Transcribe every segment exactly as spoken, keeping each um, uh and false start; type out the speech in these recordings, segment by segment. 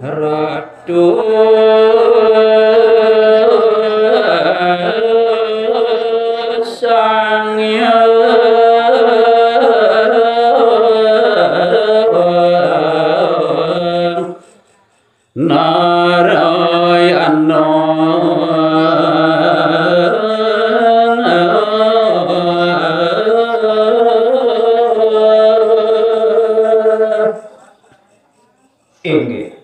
Ratu Sang Hyang Narayana. Inggih.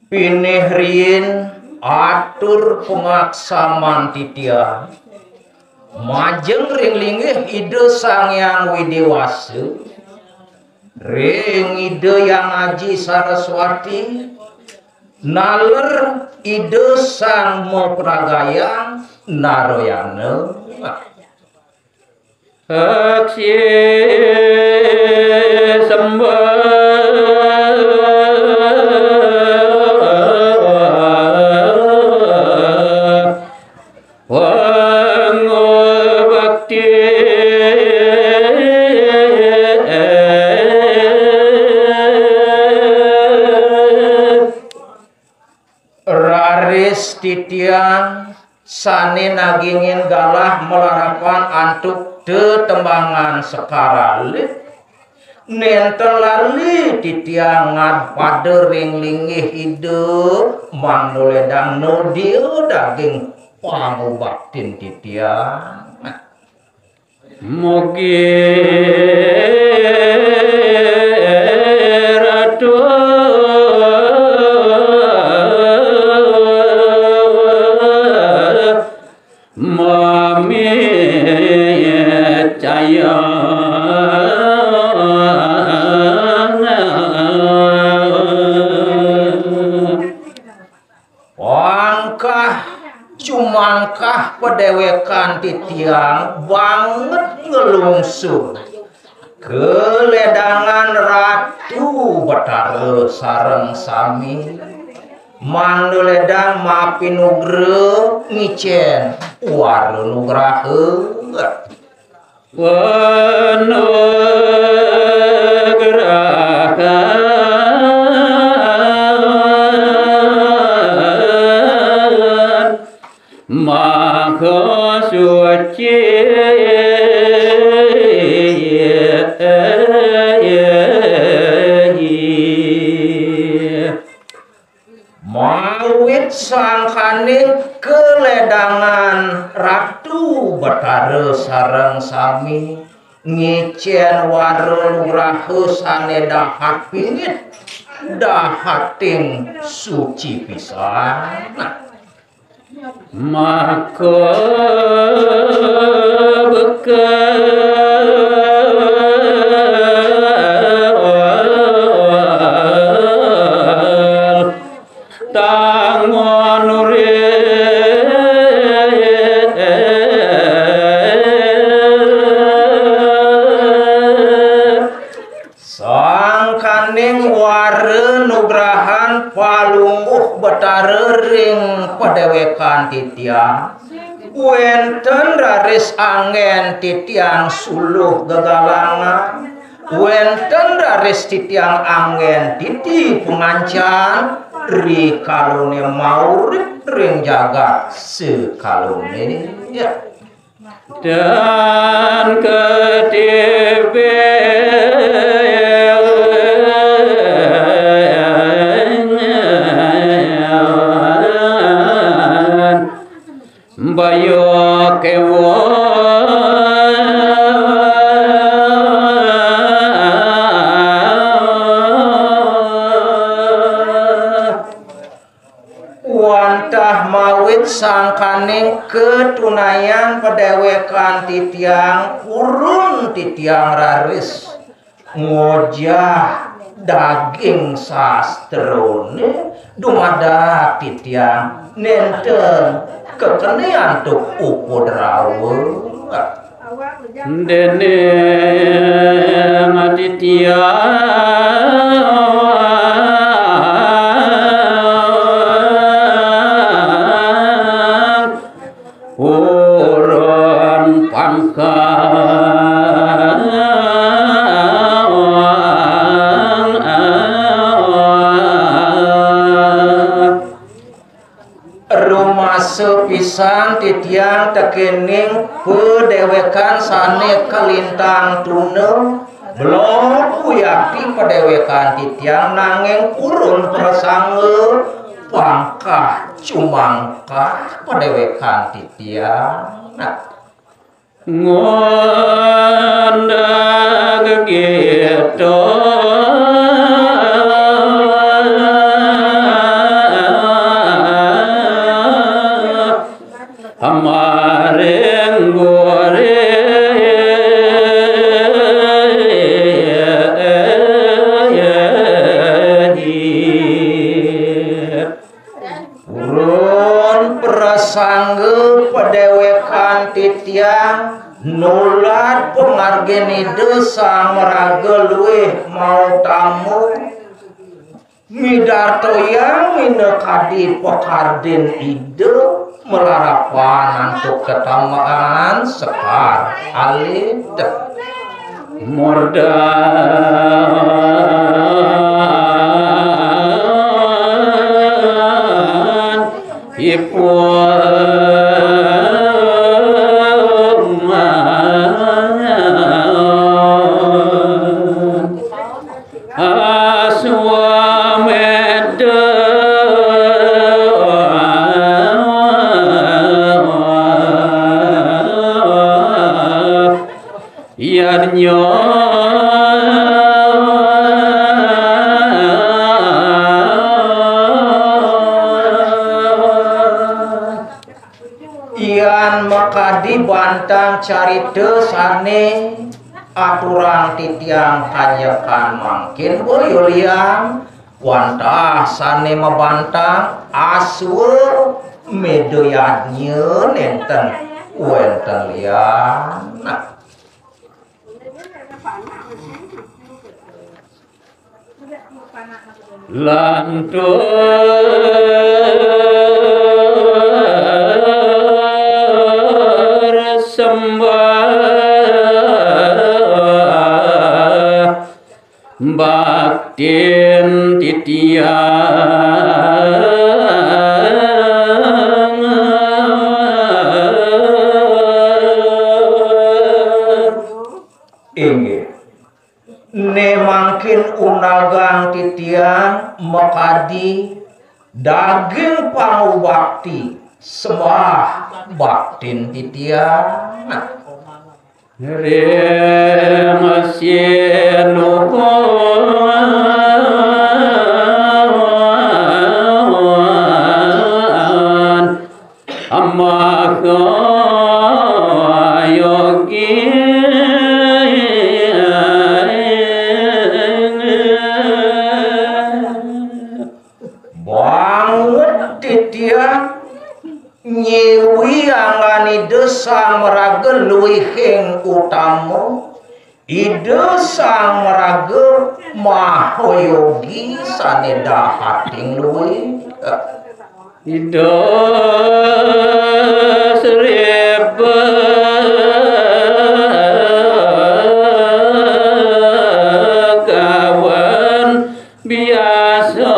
Pinih riin atur pangaksaman titiang majeng ring linggih Ida Sang Hyang Widhi Wasa, ring Ida Hyang Aji Saraswati, naler Ida Sang Mapragayang Narayana. Aksi sembah pangubakti. Raris titiang sané nagingin galah malarapan antuk tetembangan sekar alit, nénten lali titiang ngadpada ring linggih Ida, mangda ledang nodia daging pangubaktin titiang. Mugi Ratu mamicaya. Wangkah jumangkah padéwékan titiang banget nglungsur ka ledangan Ratu Betara sareng sami. Mangda ledang mapinugraha ngicén wara nugraha. Panugrahan Maha Suci. Mawit sangkaning kaledangan Ratu Betara sareng sami ngicén wara nugraha sané dahat pingit, dahating suci pisan. Maka bekel tangon urip. Sangkaning wara nugrahan Palungguh Betara ring padéwékan titiang, wénten raris anggén titiang suluh gegalangan, wénten raris titiang anggén titi pangancan, rikalané maurip ring jagat sakalané. Ya. Dan ketiben bayu kéweh. Wantah mawit sangkaning katunayan padéwékan titiang, purun titiang raris ngojah daging sastrané, dumadak titiang nénten kakené antuk upadrawa. Déning titiang purun pangkat tekening padéwékan sané kalintang tuna, belog wiakti padéwékan titiang nanging purun prasangga pangkah cumangkah padéwékan titiang. Nah. Ngundang kita maring gurih. Purun prasangga padéwékan titiang nulat pangargin Ida Sang Maraga luih mautama, midartayang minakadi pakardin Ida malarapan antuk tetambahan sekar alit. Murdan ipun Aswameda. Yadnya. Yan makadi bantang carita sané aturang titiang kanjekan mangkin, boya liang wantah sané mabantang aswameda yadnya nénten wénten liang. Nah. Lantur sembah baktin titiang. Inggih. Né mangkin undagang titiang makadi daging pangubakti sembah baktin titiang. Ring sinuhun amaha yogi. Banget titiang nyiwi anggan Ida Sang Maraga luihing utama. Ida Sang Maraga mahayogi sané dahating luih. Ida Sri Begawan biasa.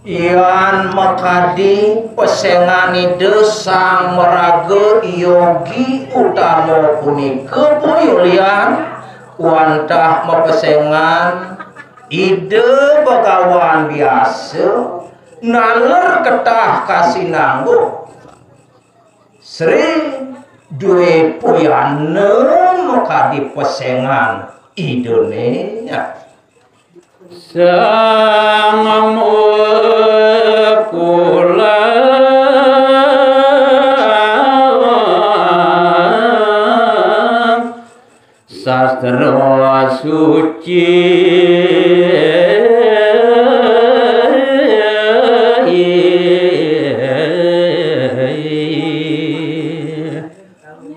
Yan makadi pesengan Ida Sang Maraga Yogi Utama punika, boya liang wantah mapesengan Ida Begawan biasa naler ketah kasinangguh. Sri Dwi Puyana makadi pesengan Idané. Sang mulang sastra suci.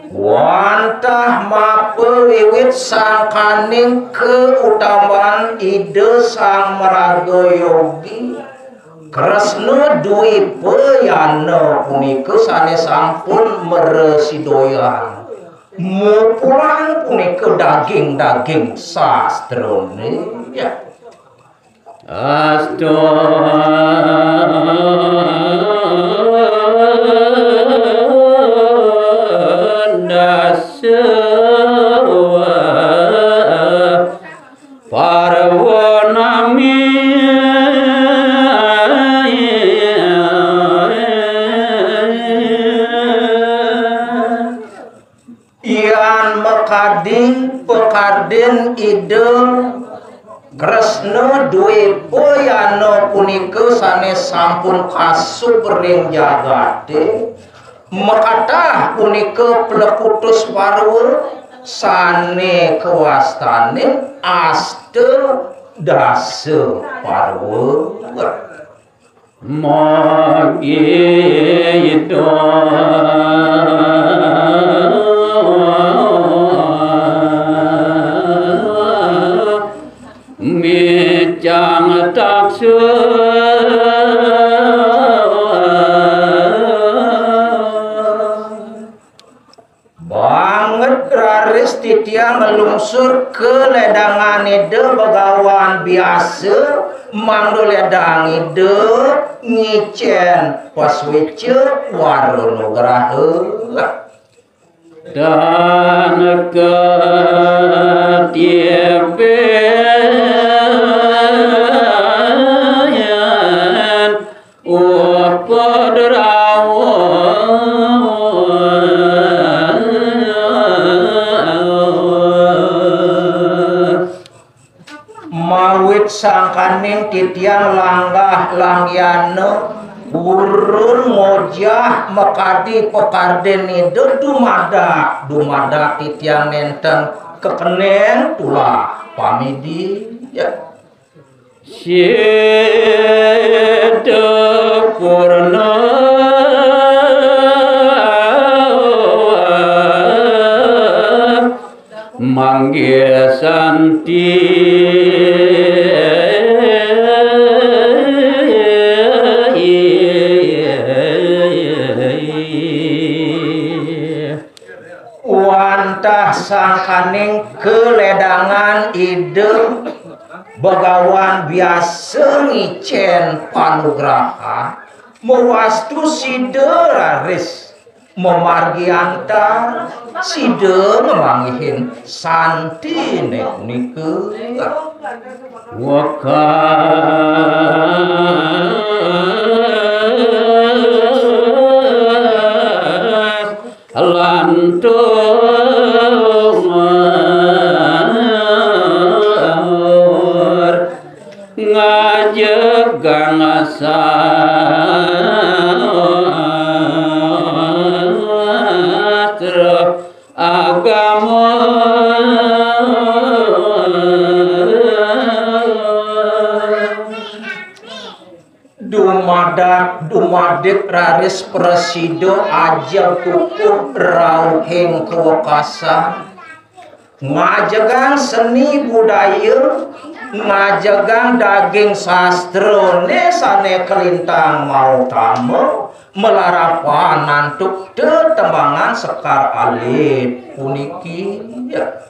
Wantah mapawiwit sangkaning kautaman Ida Sang Maraga Yogi, Kresna Dwipa Yana punika sané sampun mrasidayang mupulang punika daging-daging sastrané. Ya. Asto dasa parwanami. Yan makadi pakardin Ida Kresna Dwipa yana punika sane sampun kasub ring jagate, makatah punika plekutus parwa sane kawastane asta dasa parwa. Magi ida micang taksa. Banget raris titiang nglungsur ka ledangan Ida Begawan Biasa, mangda ledang Ida ngicen pasweca wara nugraha. Dan ketipe Mawit sangkaning titiang langgah langgiyana purun ngojah makadi pakardin Ida dumadak, dumadak titiang nenten kakenen tulah pamidi. Ya. Sida purna manggih santi. Wantah sangkaning kaledangan Ida Begawan Biasa ngicen panugrahan, mawastu sida raris mamargi antar, sida ngamanggihin santine punika. Wekas lantur ngajegang sastra agama. Dumadak, dumadik raris prasida ajeg kukuh rauhing kawekasan. Ngajegang seni budaya, ngajegang daging sastrane sane kalintang mautama, malarapan antuk tetembangan sekar alit puniki. Ya.